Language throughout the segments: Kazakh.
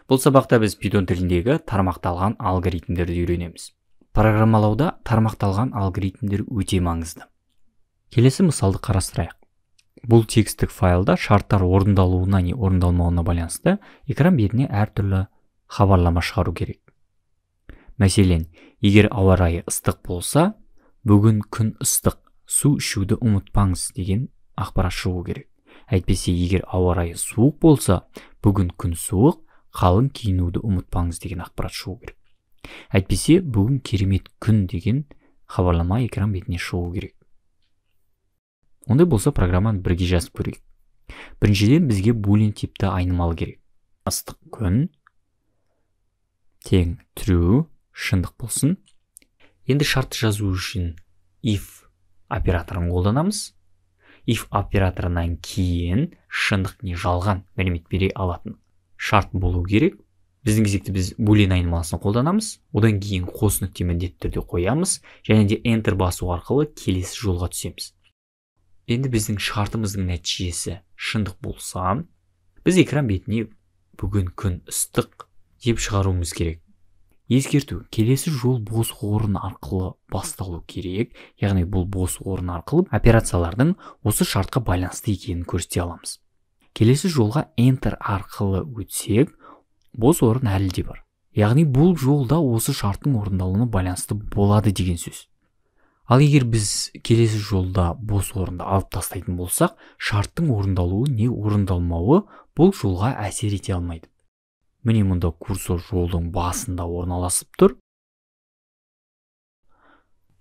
Бұл сабақта біз Python тіліндегі тармақталған алгоритмдерді үйренеміз. Программалауда тармақталған алгоритмдер өте маңызды. Келесі мысалды қарастырайық. Бұл текстік файлда шарттар орындалуына не орындалмауына байланысты экран бетіне әртүрлі хабарлама шығару керек. Мәселен, егер ауа райы ыстық болса, бүгін күн ыстық, су ішуді ұмытпаңыз деген ақпарат шығу керек. Әйтпесе, егер ауа райы суық болса, бүгін күн суық, қалың киінуді ұмытпаңыз деген ақпарат шығу керек. Әйтпесе, бүгін керемет күн деген хабарлама экран бетіне шығу керек. Ондай болса, программаны бірге жазып көрейік. Біріншіден, бізге boolean типті айнымалы керек. Ыстық күн тең true, шындық болсын. Енді шартты жазу үшін if операторын қолданамыз. If операторынан кейін шындық не жалған мәлімет бере алатын шарт болу керек. Біздің кезекте біз boolean айнымалысын қолданамыз. Одан кейін қос нүкте міндетті түрде қоямыз және де enter басу арқылы келесі жолға түсеміз. Енді біздің шартымыздың нәтижесі шындық болса, біз экран бетіне бүгін күн ыстық деп шығаруымыз керек. Ескерту, келесі жол бос орын арқылы басталу керек, яғни бұл бос орын арқылы операциялардың осы шартқа байланысты екенін көрсете аламыз. Келесі жолға enter арқылы өтсек, бос орын әлі де бар. Яғни бұл жолда осы шарттың орындалуына байланысты болады деген сөз. Ал егер біз келесі жолда бос орынды алып тастайтын болсақ, шарттың орындалуы не орындалмауы бұл жолға әсер ете алмайды. Міне мұнда курсор жолдың басында орналасып тұр.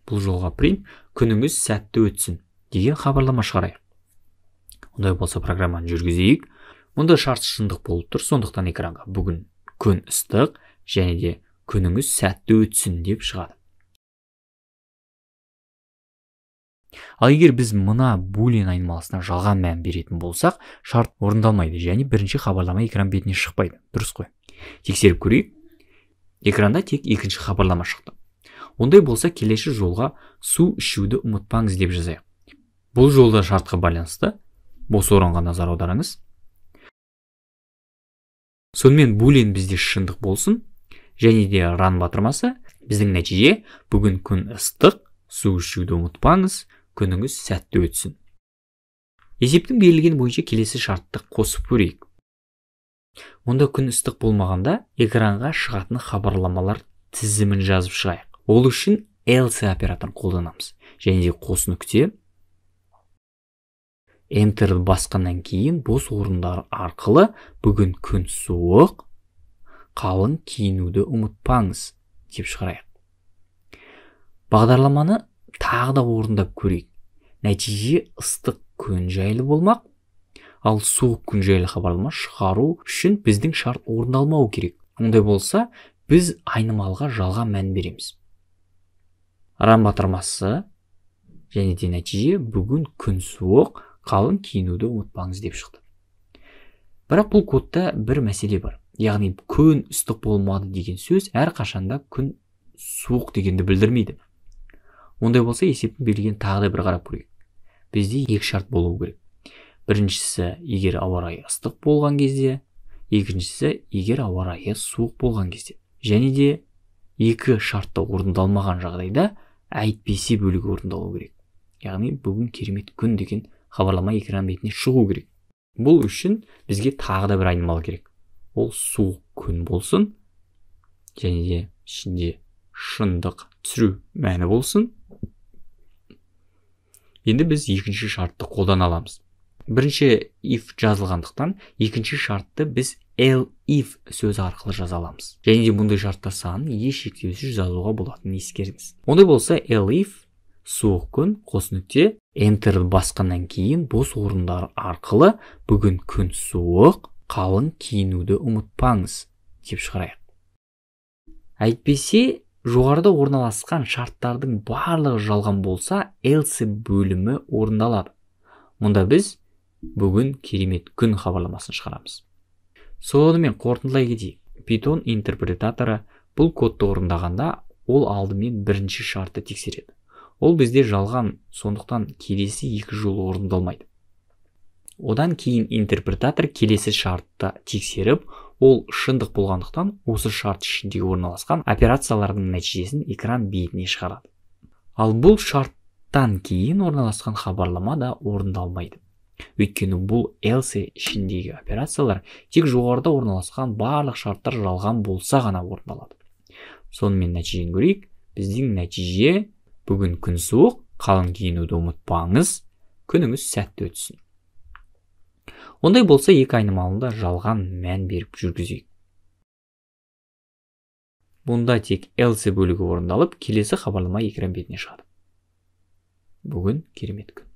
Бұл жолға print күніңіз сәтті өтсін деген хабарлама шығарайық. Ондай болса программаны жүргізейік. Мұнда шарт шындық болып тұр, сондықтан экранға бүгін күн ыстық және де күніңіз сәтті өтсін деп шығады. Ал егер біз мына boolean айнымалысына жалған мән беретін болсақ, шарт орындалмайды және бірінші хабарлама экран бетіне шықпайды. Дұрыс қой. Тексеріп көрейік. Экранда тек екінші хабарлама шықты. Ондай болса келесі жолға су ішуді ұмытпаңыз деп жазайық. Бұл жолда шартқа байланысты бос орынға назар аударыңыз. Сонымен boolean бізде шындық болсын және де run батырмасы. Біздің нәтиже бүгін күн ыстық, су ішуді ұмытпаңыз, күніңіз сәтті өтсін. Есептің берілгені бойынша келесі шартты қосып көрейік. Онда күн ыстық болмағанда экранға шығатын хабарламалар тізімін жазып шығайық. Ол үшін else операторын қолданамыз. Және де қос нүкте Enter басқаннан кейін бос орындар арқылы бүгін күн суық, қалың киінуді ұмытпаңыз деп шығарайық. Бағдарламаны тағы да орындап көрейік. Нәтиже ыстық күн жайлы болмақ, ал суық күн жайлы хабарлама шығару үшін біздің шарт орындалмауы керек. Ондай болса, біз айнымалыға жалған мән береміз. Run батырмасы және де нәтиже бүгін күн суық, қалың киінуді ұмытпаңыз деп шықты. Бірақ бұл кодта бір мәселе бар. Яғни күн ыстық болмады деген сөз әрқашанда күн суық дегенді білдірмейді. Ондай болса есептің берілген тағы да бір қарап көрейік. Бізде екі шарт болуы керек. Біріншісі, егер ауа райы ыстық болған кезде, екіншісі, егер ауа райы суық болған кезде. Және де екі шартта орындалмаған жағдайда әйтпесе бөлігі орындалу керек. Яғни бүгін керемет күн деген хабарлама экран бетіне шығу керек. Бұл үшін бізге тағы да бір айнымалы керек. Ол суық күн болсын, және де ішінде шындық true мәні болсын. Енді біз екінші шартты қолдана аламыз. Бірінші if жазылғандықтан екінші шартты біз elif сөзі арқылы жаза аламыз. Және де бұндай шарттар санын еш шектеусіз жазуға болатынын ескеріңіз. Ондай болса elif суық күн қос нүкте enter басқаннан кейін бос орындар арқылы бүгін күн суық, қалың киінуді ұмытпаңыз деп шығарайық. Әйтпесе жоғарыда орналасқан шарттардың барлығы жалған болса, else бөлімі орындалады. Мұнда біз бүгін керемет күн хабарламасын шығарамыз. Сонымен қорытындылай кетейік. Python интерпретаторы бұл кодты орындағанда ол алдымен бірінші шартты тексереді. Ол бізде жалған, сондықтан келесі екі жол орындалмайды. Одан кейін интерпретатор келесі шартты тексеріп, Ол шындық болғандықтан, осы шарт ішіндегі орналасқан операциялардың нәтижесін экран бетіне шығарады. Ал бұл шарттан кейін орналасқан хабарлама да орындалмайды. Өйткені бұл else ішіндегі операциялар тек жоғарыда орналасқан барлық шарттар жалған болса ғана орындалады. Сонымен, нәтижені көрейік. Біздің нәтиже: бүгін күн суық, қалың киінуді ұмытпаңыз, күніңіз сәтті өтсін. Ондай болса, екі айнымалыны жалған мән беріп жүргізейік. Бұнда тек else бөлігі орындалып, келесі хабарлама экран бетіне шығады: бүгін керемет күн.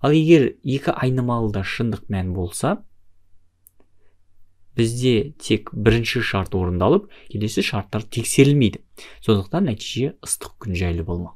Ал егер екі айнымалыда шындық мән болса, бізде тек бірінші шарт орындалып, келесі шарттар тексерілмейді. Сондықтан нәтиже ыстық күн жайлы болмақ.